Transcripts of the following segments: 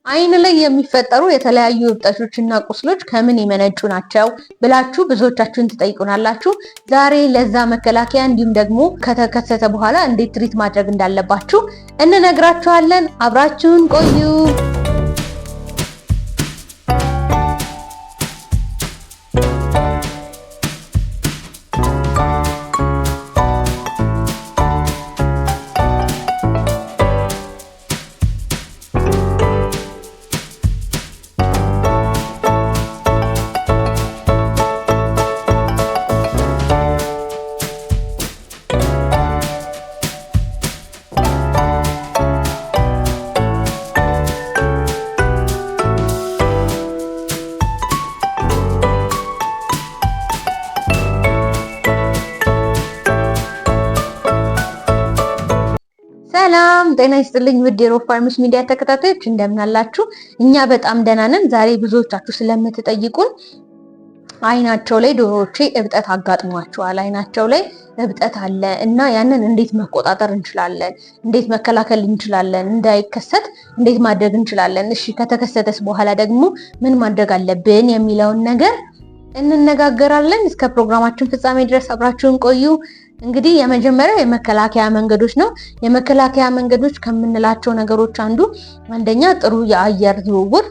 አይን ላይ የሚፈጠሩ የተለያዩ እብጠቶችና ቁስሎች ከምን የመነጩ ናቸው ብላችሁ ብዙዎቻችሁን ትጠይቁናላችሁ። ዛሬ ለዛ መከላከያ እንዲሁም ደግሞ ከተከሰተ በኋላ እንዴት treat ማድረግ እንዳለባችሁ እንነግራችኋለን። አብራችሁን ቆዩ። ሰላም ጤና ይስጥልኝ ውድ የሮብ ፋርምስ ሚዲያ ተከታታዮች እንደምን አላችሁ? እኛ በጣም ደህና ነን። ዛሬ ብዙዎቻችሁ ስለምትጠይቁን አይናቸው ላይ ዶሮዎቼ እብጠት አጋጥሟቸዋል፣ አይናቸው ላይ እብጠት አለ እና ያንን እንዴት መቆጣጠር እንችላለን? እንዴት መከላከል እንችላለን? እንዳይከሰት እንዴት ማድረግ እንችላለን? እሺ ከተከሰተስ በኋላ ደግሞ ምን ማድረግ አለብን የሚለውን ነገር እንነጋገራለን። እስከ ፕሮግራማችን ፍጻሜ ድረስ አብራችሁን ቆዩ። እንግዲህ የመጀመሪያው የመከላከያ መንገዶች ነው። የመከላከያ መንገዶች ከምንላቸው ነገሮች አንዱ አንደኛ ጥሩ የአየር ዝውውር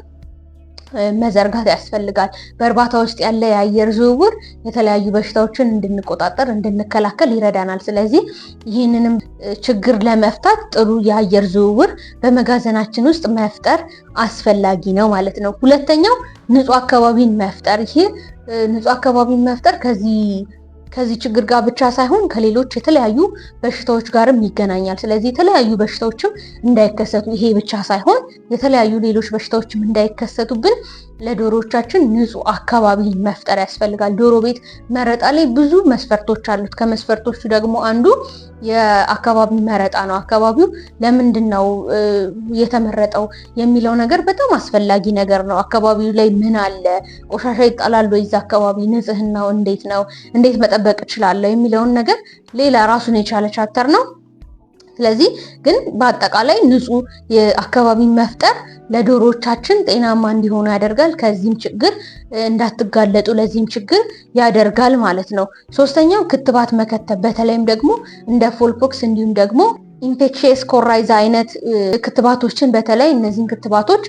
መዘርጋት ያስፈልጋል። በእርባታ ውስጥ ያለ የአየር ዝውውር የተለያዩ በሽታዎችን እንድንቆጣጠር፣ እንድንከላከል ይረዳናል። ስለዚህ ይህንንም ችግር ለመፍታት ጥሩ የአየር ዝውውር በመጋዘናችን ውስጥ መፍጠር አስፈላጊ ነው ማለት ነው። ሁለተኛው ንጹህ አካባቢን መፍጠር። ይሄ ንጹህ አካባቢን መፍጠር ከዚህ ችግር ጋር ብቻ ሳይሆን ከሌሎች የተለያዩ በሽታዎች ጋርም ይገናኛል። ስለዚህ የተለያዩ በሽታዎችም እንዳይከሰቱ ይሄ ብቻ ሳይሆን የተለያዩ ሌሎች በሽታዎችም እንዳይከሰቱብን ለዶሮዎቻችን ንጹህ አካባቢ መፍጠር ያስፈልጋል። ዶሮ ቤት መረጣ ላይ ብዙ መስፈርቶች አሉት። ከመስፈርቶቹ ደግሞ አንዱ የአካባቢ መረጣ ነው። አካባቢው ለምንድን ነው የተመረጠው የሚለው ነገር በጣም አስፈላጊ ነገር ነው። አካባቢው ላይ ምን አለ፣ ቆሻሻ ይጣላል ወይ እዛ አካባቢ፣ ንጽህናው እንዴት ነው፣ እንዴት መጠበቅ እችላለሁ የሚለውን ነገር ሌላ ራሱን የቻለ chapter ነው። ስለዚህ ግን በአጠቃላይ ንጹህ የአካባቢ መፍጠር ለዶሮቻችን ጤናማ እንዲሆኑ ያደርጋል። ከዚህም ችግር እንዳትጋለጡ ለዚህም ችግር ያደርጋል ማለት ነው። ሶስተኛው ክትባት መከተብ፣ በተለይም ደግሞ እንደ fowl pox እንዲሁም ደግሞ infectious coryza አይነት ክትባቶችን በተለይ እነዚህን ክትባቶች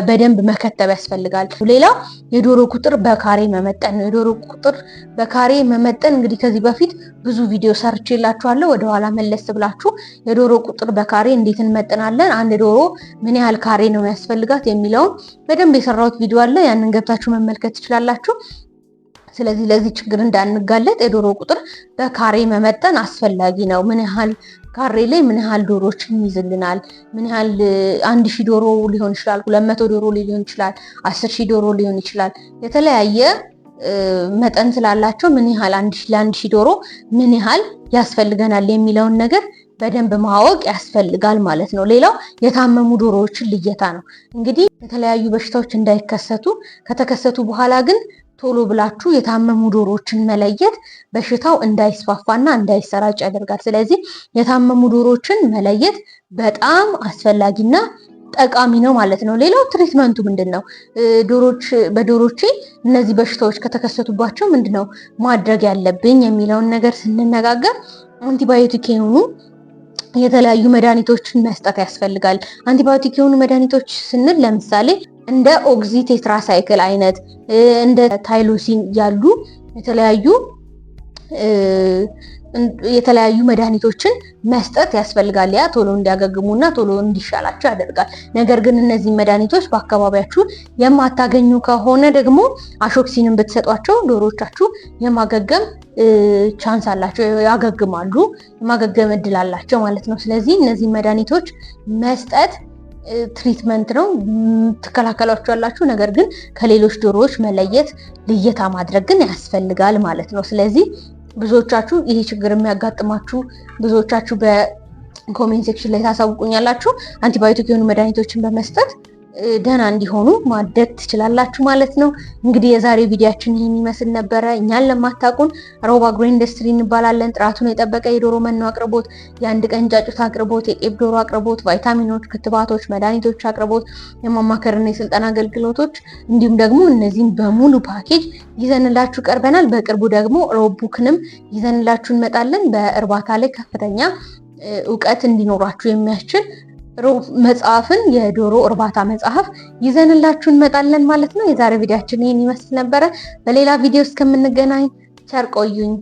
በደንብ መከተብ ያስፈልጋል። ሌላው የዶሮ ቁጥር በካሬ መመጠን ነው። የዶሮ ቁጥር በካሬ መመጠን እንግዲህ ከዚህ በፊት ብዙ ቪዲዮ ሰርቼላችኋለሁ። ወደኋላ መለስ ብላችሁ የዶሮ ቁጥር በካሬ እንዴት እንመጥናለን፣ አንድ ዶሮ ምን ያህል ካሬ ነው ያስፈልጋት የሚለውን በደንብ የሰራሁት ቪዲዮ አለ። ያንን ገብታችሁ መመልከት ትችላላችሁ። ስለዚህ ለዚህ ችግር እንዳንጋለጥ የዶሮ ቁጥር በካሬ መመጠን አስፈላጊ ነው። ምን ያህል ካሬ ላይ ምን ያህል ዶሮዎችን ይይዝልናል? ምን ያህል 1,000 ዶሮ ሊሆን ይችላል፣ 200 ዶሮ ሊሆን ይችላል፣ 10,000 ዶሮ ሊሆን ይችላል። የተለያየ መጠን ስላላቸው ምን ያህል ለ1,000 ዶሮ ምን ያህል ያስፈልገናል የሚለውን ነገር በደንብ ማወቅ ያስፈልጋል ማለት ነው። ሌላው የታመሙ ዶሮዎችን ልየታ ነው። እንግዲህ የተለያዩ በሽታዎች እንዳይከሰቱ ከተከሰቱ በኋላ ግን ቶሎ ብላችሁ የታመሙ ዶሮዎችን መለየት በሽታው እንዳይስፋፋና እንዳይሰራጭ ያደርጋል። ስለዚህ የታመሙ ዶሮዎችን መለየት በጣም አስፈላጊና ጠቃሚ ነው ማለት ነው። ሌላው treatment ኡ ምንድን ነው? በዶሮቼ እነዚህ በሽታዎች ከተከሰቱባቸው ምንድን ነው ማድረግ ያለብኝ የሚለውን ነገር ስንነጋገር አንቲባዮቲክ የሆኑ የተለያዩ መድኃኒቶችን መስጠት ያስፈልጋል። አንቲባዮቲክ የሆኑ መድኃኒቶች ስንል ለምሳሌ እንደ oxytetracycline አይነት እንደ tylosin ያሉ የተለያዩ መድኃኒቶችን መስጠት ያስፈልጋል። ያ ቶሎ እንዲያገግሙና ቶሎ እንዲሻላቸው ያደርጋል። ነገር ግን እነዚህ መድኃኒቶች በአካባቢያችሁ የማታገኙ ከሆነ ደግሞ Ashoxin ን ብትሰጧቸው ዶሮቻችሁ የማገገም chance አላቸው፣ ያገግማሉ፣ የማገገም እድል አላቸው ማለት ነው። ስለዚህ እነዚህ መድኃኒቶች መስጠት treatment ነው፣ ትከላከሏቸዋላችሁ። ነገር ግን ከሌሎች ዶሮዎች መለየት ልየታ ማድረግ ግን ያስፈልጋል ማለት ነው። ስለዚህ ብዙዎቻችሁ ይሄ ችግር የሚያጋጥማችሁ ብዙዎቻችሁ በ comment section ላይ ታሳውቁኛላችሁ። አንቲባዮቲክ የሆኑ መድኃኒቶችን በመስጠት ደህና እንዲሆኑ ማደግ ትችላላችሁ ማለት ነው። እንግዲህ የዛሬ ቪዲዮአችን ይህን ይመስል ነበረ። እኛን ለማታውቁን ሮብ አግሮ ኢንዱስትሪ እንባላለን። ጥራቱን የጠበቀ የዶሮ መኖ አቅርቦት፣ የአንድ ቀን ጫጩት አቅርቦት፣ የቄብ ዶሮ አቅርቦት፣ ቫይታሚኖች፣ ክትባቶች፣ መድኃኒቶች አቅርቦት፣ የማማከርና የስልጠና አገልግሎቶች እንዲሁም ደግሞ እነዚህን በሙሉ ፓኬጅ ይዘንላችሁ ቀርበናል። በቅርቡ ደግሞ ሮቡክንም ይዘንላችሁ እንመጣለን። በእርባታ ላይ ከፍተኛ እውቀት እንዲኖራችሁ የሚያስችል መጽሐፍን የዶሮ እርባታ መጽሐፍ ይዘንላችሁ እንመጣለን ማለት ነው። የዛሬ ቪዲዮአችን ይህን ይመስል ነበረ። በሌላ ቪዲዮ እስከምንገናኝ ቸር ቆዩኝ።